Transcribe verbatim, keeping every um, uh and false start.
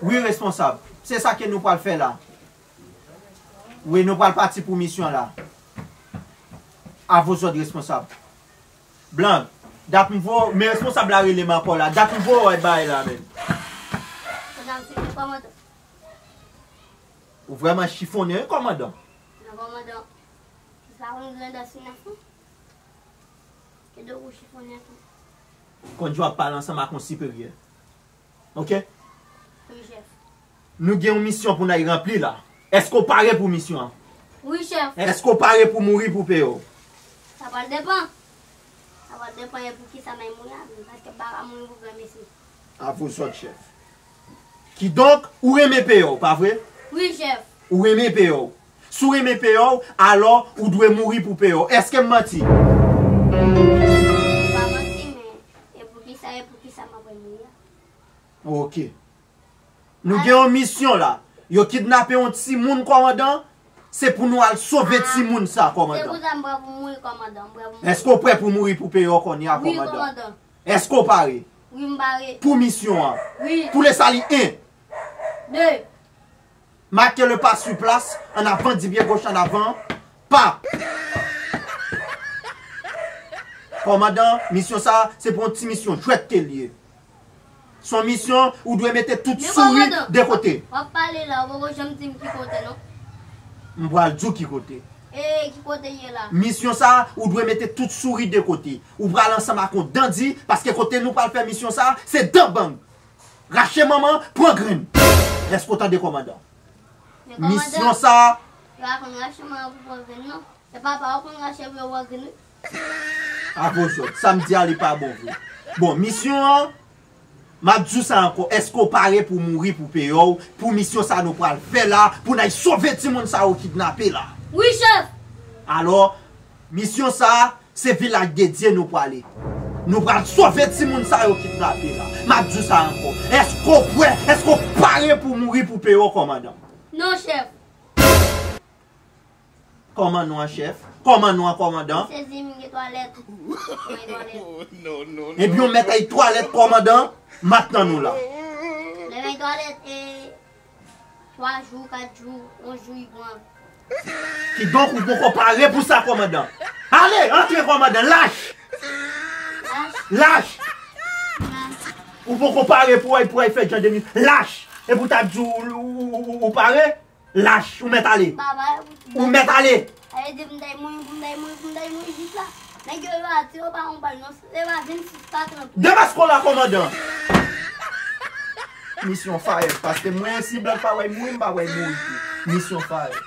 Wi, responsab. Se sa ke nou pral fè la. Wi, nou pral pati pou misyon la. A vos òd, responsab. Blan, dat m vo, men responsab la rele m ankò la. Dat m vo wè bay la menm. Kòmandan, se kòmandan. Ou vrèman chifonnen, wi, kòmandan. Non, kòmandan. Sa konn grandans nan fou. E do ou chifonnen tou. Konn jwa pale ansanm ak yon siperyè. Ok? Wi, chèf. Nou gen yon misyon pou n al ranpli la. Èske w pare pou misyon an? Wi, chèf. Èske w pare pou mouri pou peyi w? Sa pral depann. Sa pral depann e pou kisa m ap mouri a menm, paske m pa ka mouri pou granmesi. A vos òd, chèf. Kidonk, ou renmen peyi w, pa vre? Wi, chèf. Ou renmen peyi w. Si w renmen peyi w, alò, ou dwe mouri pou peyi w. Èske m manti? Pa manti, men e pou kisa, e pou kisa m ap mouri a? Ok. Nou gen yon misyon la. Yo kidnape yon timoun, kòmandan. Se pou nou al sove timoun sa, kòmandan. Se pou sa m prè pou mouri, kòmandan. M prè pou mouri. Èske w prè pou mouri pou peyi w kòmnya, kòmandan? Wi, kòmandan. Èske w pare? Wi, m pare. Pou misyon an? Wi. Pou le sali en. De. Marquez le pas sur place, en avant, di pye goch an avan. Pa! Kòmandan, misyon sa, se pou yon ti misyon jwèt ke l ye. Se yon misyon, ou dwe mete tout souri de kote. W ap pale la, ou poko janm di m ki kote, non. M pral di w ki kote. E, ki kote ye la? Misyon sa, ou dwe mete tout souri de kote. Ou pral ansanm ak yon dandi, paske kote nou pral fè misyon sa, se dan bang. Rache manman, pran grenn. Èske w tande, kòmandan? Men kòmandan, misyon sa, yo pa konn rache manman pou pran grenn, non. E papa, ou konn rache pou yo pran grenn, wi. A vos òd, sa m di a, li pa bon vre. Bon, misyon an, m ap di w sa ankò. Èske w pare pou mouri pou peyi w, pou misyon sa nou pral fè la, pou n al sove timoun sa yo kidnape la? Wi, chèf. Alò, misyon sa, se vilaj de Dye nou prale. Nou pral sove timoun sa yo kidnape la. M ap di w sa ankò. Èske w prè? Èske w pare pou mouri pou peyi w, kòmandan? Non, chèf. Kòman nou an, chèf? Kòman nou an, kòmandan? M sezi, m gen twalèt. Mwen gen twalèt. Ebyen, w mèt al twalèt, kòmandan. M ap tann ou la. Lè m al twalèt, e, twa jou, kat jou, yon jou, li pran. Kidonk, ou poko pare pou sa, kòmandan. Ale, antre, kòmandan, lach! Lach! Lach! Lach! Ou poko pare pou w al, pou w al fè jan de mi-, lach! Epi w t ap di w, ou, ou, ou, ou pare? Lach, ou mèt ale. Ou mèt ale. Sa vle di m ta mouri, pou m ta mouri, pou m ta mouri jis la. Nèg yo, yo pa tire, yo pa yon bal, non. Se pa vennsis, pa trant. Demaske w la, kòmandan. Misyon fire, paske mwen, si blan pa wè mouri, m pa wè mouri tou. Misyon fire.